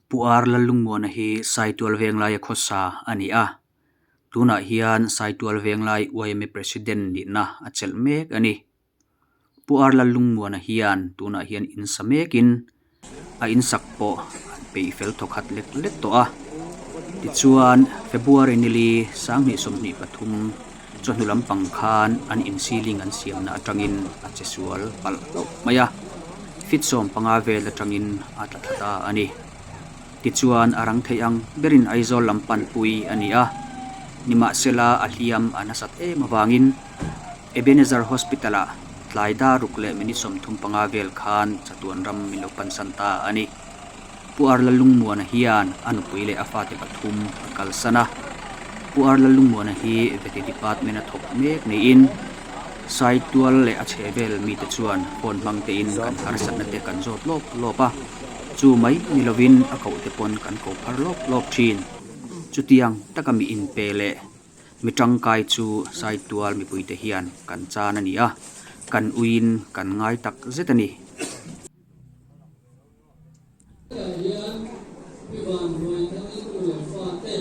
Pu Ar Lallungmuana hi Saitual Venglaia khawsa a ni a, tunah hian Saitual Venglai yma President nihna a chelh mek a ni. Pu Ar Lallungmuana hian tunah hian in sa mekin a insak pawh an peih fel thawkhat lek lek tawh a. Tichuan, February nili 2023 chawhnu lampang khan an in ceiling an siamna atangin a che sual palh hlauh mai a, feet 15 vel atangin a tla thla ta a ni. Tichuan, a rang theih ang berin Aizawl lam panpui a ni a, nimahsela a hliam a nasat em avangin Ebenezer Hospital-ah tlai dar ruk leh minute 35 vel khan chatuan ram min lo pansan ta a ni. Pu Arla Lungmuana hian a nupui leh a fate pathum a kalsan a. Pu Arla Lungmuana hi Vety Department a thawk mek niin Saitual leh a chhehvel mite chuan phone hmang tein kan harsatna te kan zawt lawp lawp a, chu mai ni lovin a koh te pawn kan ko phar lawp lawp thin. Chutiang taka mi inpe leh Mi tangkai chu Saitual mipuite hian kan chan a ni a, kan uiin kan ngai tak zet a ni. Hetah hian mi vanruai thangin u leh fate.